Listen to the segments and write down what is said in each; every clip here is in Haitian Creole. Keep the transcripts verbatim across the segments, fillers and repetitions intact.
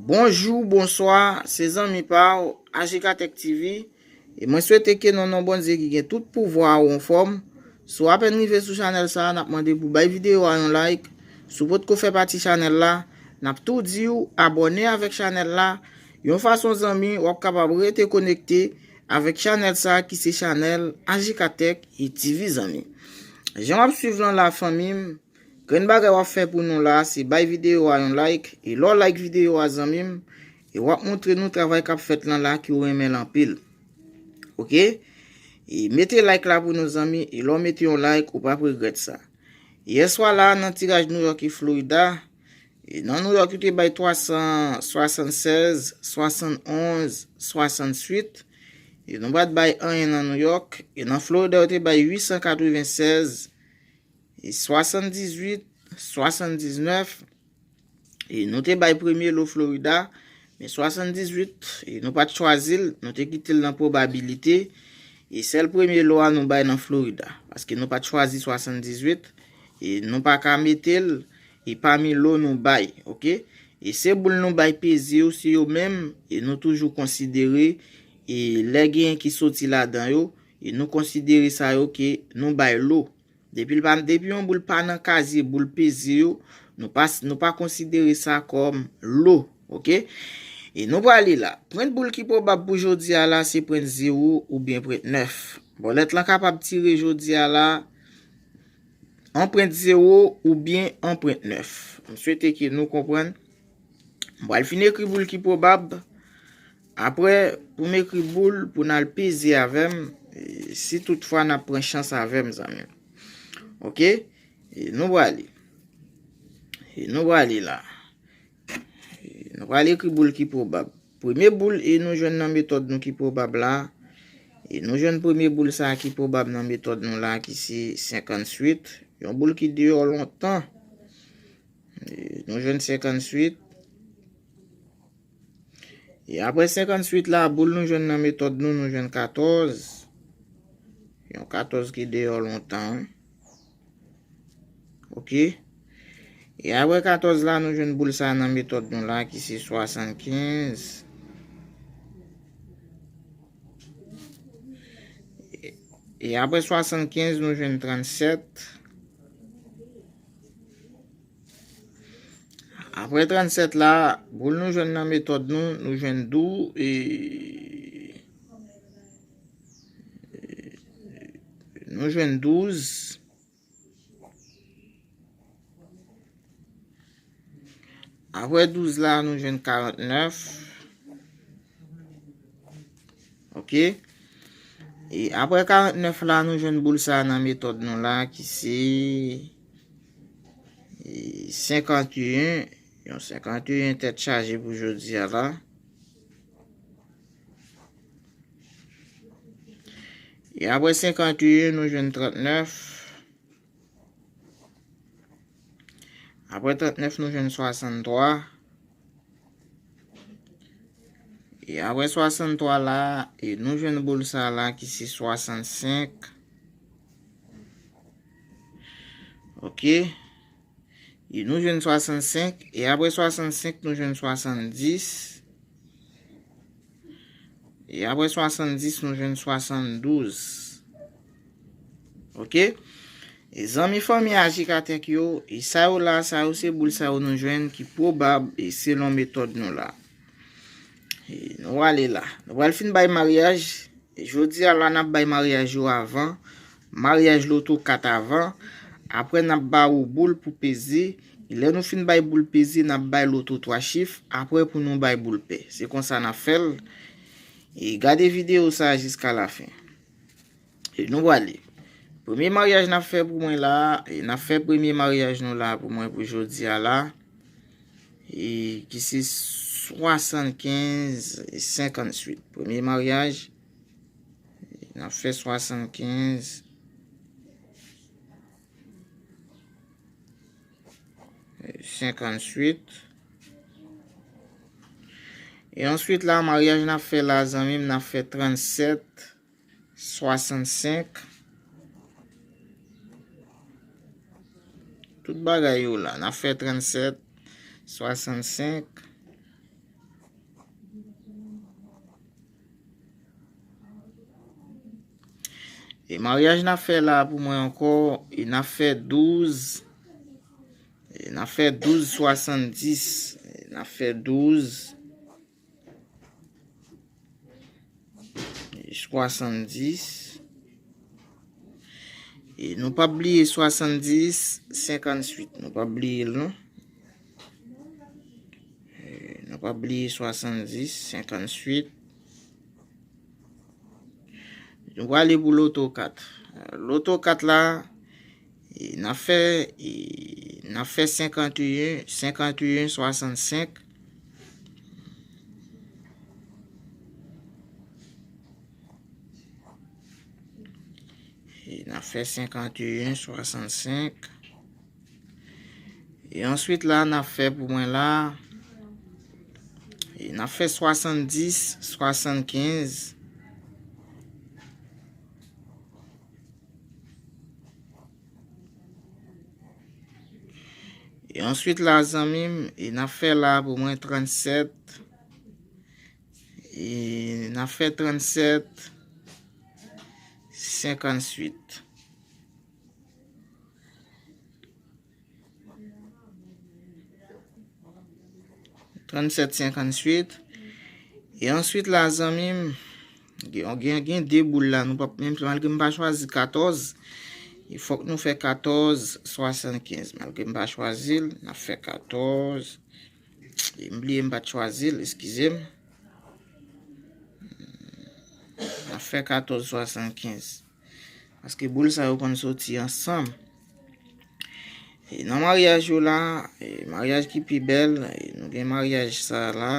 Bonjou, bonswa, se zanmi pa w, Ajikatèk T V, e mwen swete ke nan non Bondye ki gen tout pouvwa ou anfòm. Si w apèn rive sou chanèl sa a, n ap mande pou w bay videyo a yon like. Si w potko fè pati chanèl la, n ap tou di w abòne avèk chanèl la. Yon fason zanmi, w ap kapab rete konekte avèk chanèl sa a ki se chanèl Ajikatèk e T V zanmi. Jan w ap swiv lan la fanmi m, grenn bagay w ap fè pou nou la, se bay videyo a yon like, e lè w like videyo a zanmi m, e w ap montre nou travay k ap fèt lan la ke w renmen l anpil. Oke? E mete like la pou nou zanmi, e lè w mete yon like, ou p ap regrèt sa. Yèswa la, nan tiraj New York e Florida, e nan New York, yo te bay twa san swasannsèz, swasannonz, swasannwit. E nou pa t bay anyen nan New York. E nan Florida, yo te bay uit san katrevennsèz, e swasanndizuit, swasanndiznèf. E nou te bay premye lo Florida, men swasanndizuit, e nou pa t chwazi l, nou te kite l nan pwobabilite. E sèl premye lo a nou bay nan Florida, paske nou pa t chwazi swasanndizuit, e nou pa ka mete l, e pami lo nou bay, oke? E se boul nou bay peze yo, se yo menm, e nou toujou konsidere, e lè genyen ki soti ladan yo, e nou konsidere sa yo ke nou bay lo. Depi l pa, depi yon boul pa nan kazye boul peze yo, nou pa, nou pa konsidere sa kòm lo, oke? E nou prale la. Pwent boul ki pwobab pou jodi a la, se pwent zewo oubyen pwent nèf. Bòlèt lan kapab tire jodi a la, an pwent zewo oubyen an pwent nèf. M swete ke nou konprann. M pral fin ekri boul ki pwobab. Apre, pou m ekri boul, pou n al peze avè m, e, si toutfwa n ap pran chans avè m, zanmi m. Oke? E nou prale. E nou prale la. E nou prale ekri boul ki pwobab. Premye boul, e nou jwenn nan metòd nou ki pwobab la. E nou jwenn premye boul sa a ki pwobab nan metòd nou la, ki se senkantuit. Yon boul ki deyò lontan. E nou jwenn senkantuit. E apre senkantuit la, boul nou jwenn nan metòd nou, nou jwenn katòz. Yon katòz ki deyò lontan, wi. Oke. E apre katòz la, nou jwenn boul sa nan metòd nou la, ki se swasannkenz. E, e apre swasannkenz, nou jwenn trannsèt. Apre trannsèt la, boul nou jwenn nan metòd nou, nou jwenn dou-, e, nou jwenn douz. Apre douz la, nou jwenn karantnèf. Oke. E apre karantnèf la, nou jwenn boul sa nan metòd nou la, ki se, e, senkanteyen. Yon senkanteyen tèt chaje pou jodi a la. E apre senkanteyen, nou jwenn trannèf. Apre trannèf, nou jwenn swasanntwa. E apre swasanntwa la, e nou jwenn boul sa la ki se swasannsenk. Oke. E nou jwenn swasannsenk. E apre swasannsenk, nou jwenn swasanndis. E apre swasanndis, nou jwenn swasanndouz. Oke? E zanmi fanmi Ajikatèk yo, e sa yo la, sa yo se boul sa yo nou jwenn ki pwobab, e selon metòd nou la. E nou ale la. Nou pral fin bay maryaj. E jodi a la, n ap bay maryaj yo avan. Maryaj loto kat avan. Apre, n ap ba ou boul pou peze. E lè nou fin bay boul peze, n ap bay loto twa chif. Apre, pou nou bay boul pè. Se konsa n ap fè l. E gade videyo sa a jiska lafen. E nou prale. Premye maryaj n ap fè pou mwen la, e n ap fè premye maryaj nou la pou mwen pou jodi a la, e ki se swasannkenz e senkantuit. Premye maryaj, n ap fè swasannkenz, e senkantuit. E answit la, maryaj n ap fè la, zanmi m, n ap fè trannsèt, swasannsenk. Tout bagay yo la. N ap fè trannsèt, swasannsenk. E maryaj n ap fè la pou mwen ankò, e n ap fè douz, e n ap fè douz swasanndis, e n ap fè douz swasanndis. E nou p ap bliye swasanndis senkantuit. Nou p ap bliye l, non. E nou p ap bliye swasanndis senkantuit. Nou prale pou loto kat. Loto kat la, e n ap fè, e n ap fè senkantuit, senkantuit swasannsenk. E n ap fè senkantuit swasannsenk. E answit la, n ap fè pou mwen la, e n ap fè swasanndis swasankenz. E answit la, zanmi m, e n ap fè la pou mwen trannsèt. E n ap fè trannsèt senkantuit. Trannsèt senkantuit. E answit la, zanmi m, gen, gen, gen de boul la, nou p ap, menm malgre m pa chwazi katòz, e fòk nou fè katòz swasankenz. Malgre m pa chwazi l, n ap fè katòz. E m bliye m pa t chwazi l, eskize m. N ap fè katòz swasankenz. Paske boul sa yo konn soti ansanm. E nan maryaj yo la, e maryaj ki pi bèl, e nou gen maryaj sa la.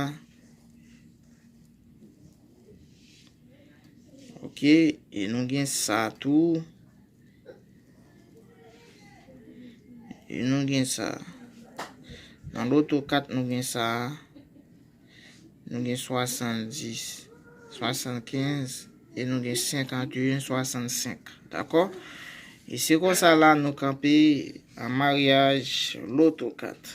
Ok, e nou gen sa tou. E nou gen sa. Nan loto kat, nou gen sa. Nou gen swasanndis, swasannkenz, e nou gen senkantuit swasannsenk. Dakò? E se konsa la nou kanpe an maryaj loto kat.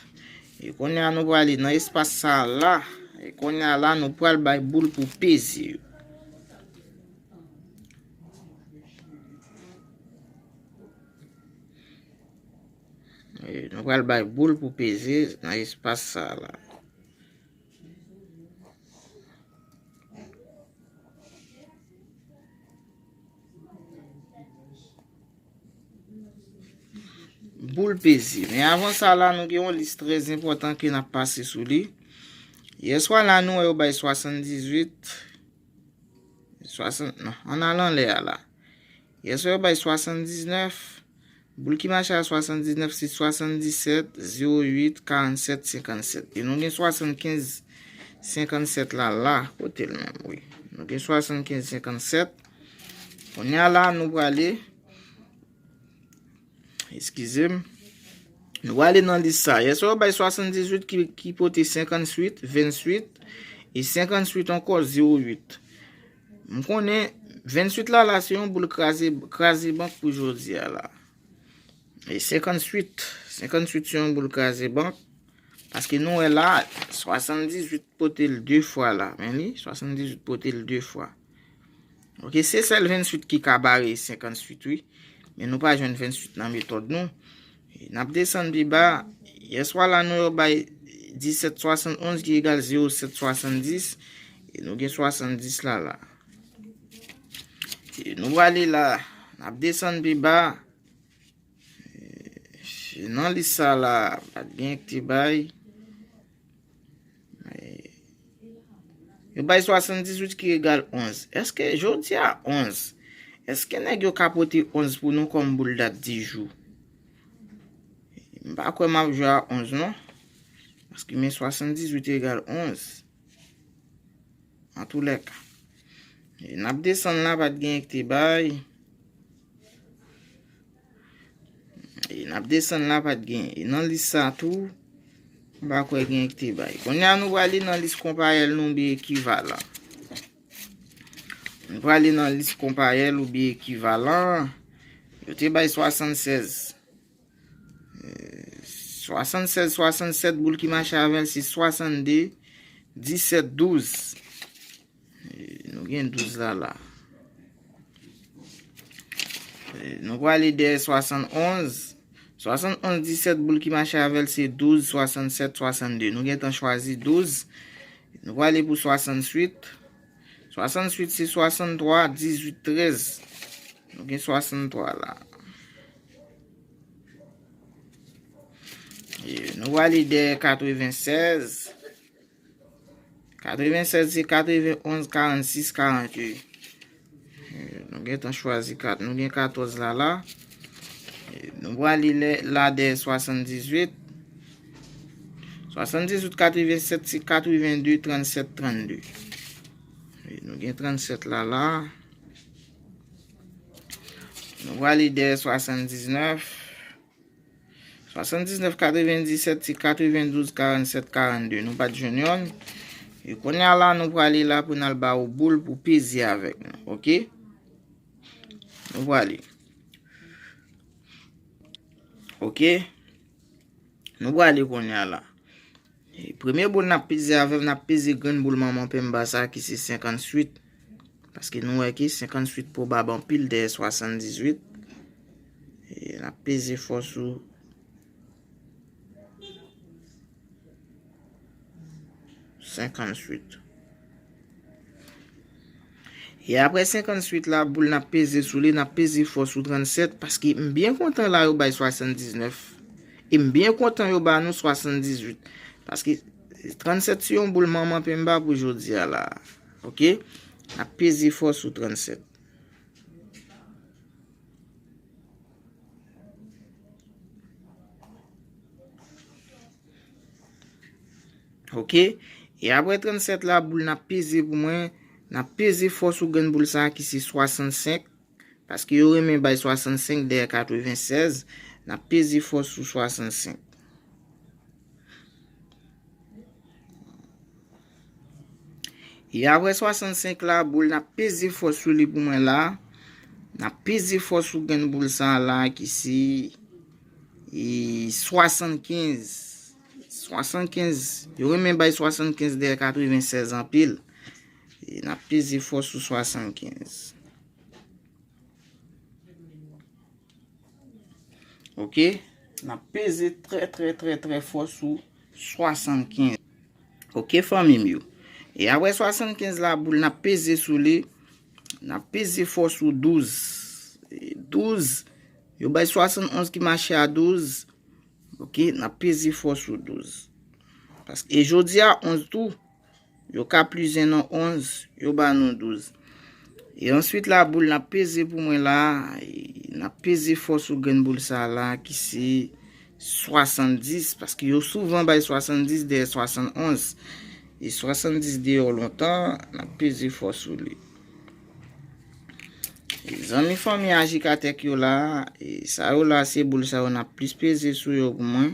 E kounye a nou prale nan espas sa la. E kounye a la nou pral bay boul pou peze yo. E nou pral bay boul pou peze nan espas sa la. Boul peze. Men avan sa la, nou gen yon lis trè enpòtan ke n ap pase sou li. Yèswa la, nou wè yo bay swasanndizwit. Swasant, non, ann al anlè a la. Yèswa yo bay swasanndiznèf. Boul ki mache a swasanndiznèf se swasanndisèt, zewo uit, karannsèt, senkannsèt. E nou gen swasannkenz, senkannsèt la, la. Kote l menm, wi. Nou gen swasannkenz, senkannsèt. Kounye a la, nou prale. Eskize m. Nou prale nan lis sa. Yèswa yo bay swasanndizuit ki, ki pote senkannuit, venntuit, e senkannuit ankò, zewo uit. M konnen venntuit la, la, se yon boul kraze, kraze bank pou jodi a la. E senkannuit, senkannuit se yon boul kraze bank. Paske nou wè la, swasanndizuit pote l de fwa la. Men li, swasanndizuit pote l de fwa. Ok, se sèl venntuit ki ka bare senkannuit, wi. Men nou pa jwenn venntuit nan metòd nou. E n ap desann pi ba. Yèswa la, nou yo bay disèt swasannonz ki egal zewo sèt swasanndis. E nou gen swasanndis la, la. E nou prale la, n ap desann pi ba. E nan lis sa la, pa t gen ki te bay. E yo bay swasanndizuit ki egal onz. Èske jodi a onz? Èske nèg yo ka pote onz pou nou kòm boul dat di jou? M pa kwè m ap jwe a onz non. Paske men swasanndizuit egal onz. Antoulèka. E n ap desann la, pa t gen ki te bay. E n ap desann la, pa t gen. E nan lis sa tou, m pa kwè gen ki te bay. Kounye a nou prale nan lis konpayèl nou oubyen ekivalan. Nou prale nan lis konpayèl oubyen ekivalan. Yo te bay swasannsèz. Swasannsèz, swasannsèt, boul ki mache avè l se swasannde, disèt, douz. E nou gen douz la, la. Nou prale dèyè swasannonz. Swasannonz disèt, boul ki mache avè l se douz, swasannsèt, swasannde. Nou gentan chwazi douz. Nou prale pou swasannuit. Swasannuit se swasanntwa, dizuit, trèz. Nou gen swasanntwa la. E nou prale dèyè katrevensèz. Katrevensèz se katrevenonz, karannsis, karannde. E nou gentan chwazi kat, nou gen katòz la la. E nou prale lè la dèyè swasanndizuit. Swasanndizuit, katrevensèt se katrevende, trannsèt, trannde. E nou gen trannsèt la la. Nou prale dèyè swasanndiznèf. Swasanndiznèf, katrevendiset se katrevendouz, karannsèt, karannde. Nou pa t jwenn yonn. E kounye a la, nou prale la pou n al ba ou boul pou peze avèk nou. Oke? Nou prale. Oke? Nou prale kounye a la. E premye boul n ap peze avè l, n ap peze grenn boul manman penmba sa ki se senkannuit. Paske nou wè ke senkannuit pwobab anpil dèyè swasanndizuit. E n ap peze fò sou senkannuit. E apre senkannuit la, boul n ap peze sou li, n ap peze fò sou trannsèt, paske m byen kontan la yo bay swasanndiznèf. E m byen kontan yo ba nou swasanndizuit. Paske trannsèt se yon boul manman penmba pou jodi a la. Oke? N ap peze fò sou trannsèt. Oke? E apre trannsèt la, boul n ap peze pou mwen, n ap peze fò sou grenn boul sa a ki se swasannsenk. Paske yo renmen bay swasannsenk dèyè katrevensèz. N ap peze fò sou swasannsenk. E apre swasannsenk la, boul n ap peze fò sou li pou mwen la. N ap peze fò sou grenn boul sa a la ki se, e, swasannkenz. Swasannkenz. Yo renmen bay swasannkenz dèyè katrevensèz anpil. E n ap peze fò sou swasannkenz. Oke? N ap peze trè, trè, trè, trè fò sou swasannkenz. Oke, fanmi m yo? E apre swasannkenz la, boul n ap peze sou li. N ap peze fò sou douz. E douz, yo bay swasannonz ki mache a douz. Oke, n ap peze fò sou douz. Paske, e jodi a, onz tou, yo ka plize nan onz, yo ba nou douz. E answit la, boul n ap peze pou mwen la, e n ap peze fò sou grenn boul sa la, ki se swasanndis, paske yo souvan bay swasanndis dèyè swasannonz. E swasanndis deyò lontan, n ap peze fò sou li. E zanmi fanmi ajikatèk yo la, e sa yo la, se boul sa yo n ap plis peze sou yo pou mwen.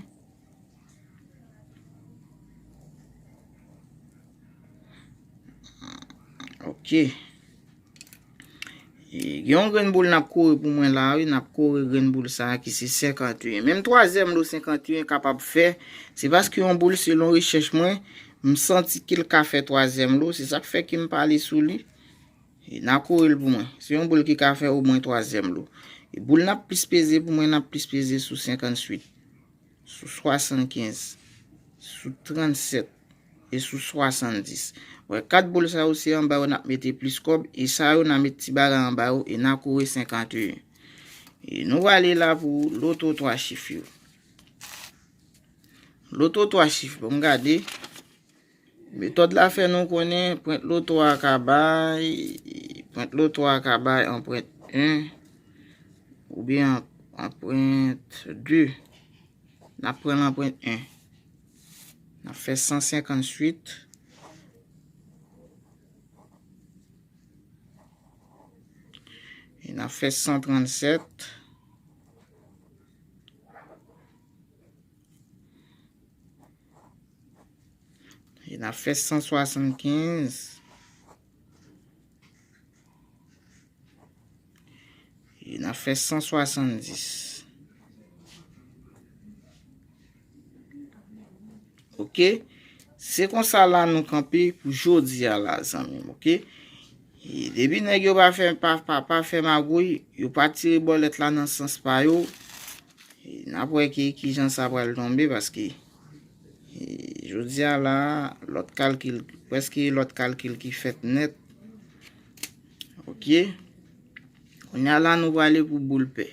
Oke. E, gen yon grenn boul n ap kore pou mwen la, wi, n ap kore grenn boul sa a ki se senkanteyen. Menm twazyèm lo senkanteyen kapab fè, se paske yon boul selon rechèch mwen, m santi ke l ka fè twazyèm lo, se sa k fè ke m pale sou li. E n a kore l pou mwen. Se yon boul ki ka fè omwen twazyèm lo. E boul n ap plis peze pou mwen, n ap plis peze sou senkantuit, sou swasannkenz, sou trannsèt e sou swasanndis. Wè, kat boul sa yo se anba yo n ap mete plis kòb, e sa yo n a met ti bagay anba yo e n a kore senkanteyen. E nou prale la pou loto twa chif yo. Loto twa chif, bon, m gade. Metòd la fè nou konnen pwent loto a ka bay, pwent loto a ka bay anpwent en oubyen an, anpwent de. N ap pran l anpwent en. N ap fè san senkantuit. E n ap fè san trannsèt. E n ap fè san swasannkenz. E n ap fè san swasanndis. Oke? Se konsa la nou kanpe pou jodi a la, zanmi m, oke? E depi nèg yo pa fè, pa, pa, pa fè magouy, yo pa tire bòlèt la nan sans pa yo, e n ap wè ki, ki jan sa pral tonbe, paske e jodi a la, lòt kalkil, prèske lòt kalkil ki fèt nèt. Ok. Kounye a la, nou prale pou boul pè.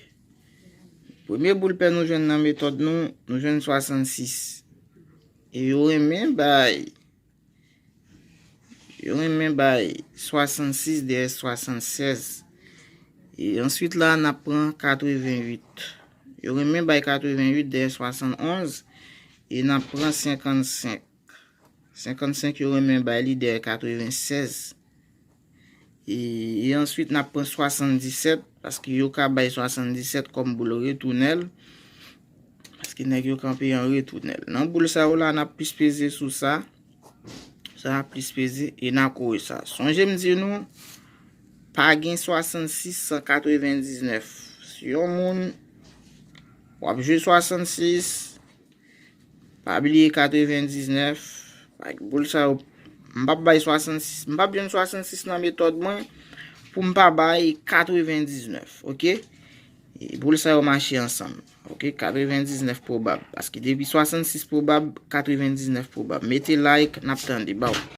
Premye boul pè nou jwenn nan metòd nou, nou jwenn swasannsis. E yo renmen bay, yo renmen bay swasannsis dèyè swasannsèz. E answit la, n ap pran katrevenwit. Yo renmen bay katrevenwit dèyè swasannonz. E n ap pran senkannsenk. Senkannsenk yo renmen bay li dèyè katrevensèz. E, e answit, n ap pran swasanndisèt, paske yo ka bay swasanndisèt kòm boul retounèl. Paske nèg yo kanpe an retounèl. Nan boul sa yo la, n ap plis peze sou sa. Sa a plis peze e n a kore sa. Sonje m di nou, pa gen swasannsis san katrevendiznèf. Si yon moun, w ap jwe swasannsis, pa bliye katrevendiznèf. Boul sa yo, m p ap bay swasannsis, m p ap jwenn swasannsis nan metòd mwen pou m pa bay katrevendiznèf, ok? E boul sa yo mache ansanm, ok? Katrevendiznèf pwobab, paske depi swasannsis pwobab, katrevendiznèf pwobab. Mete like, n ap tande, baw.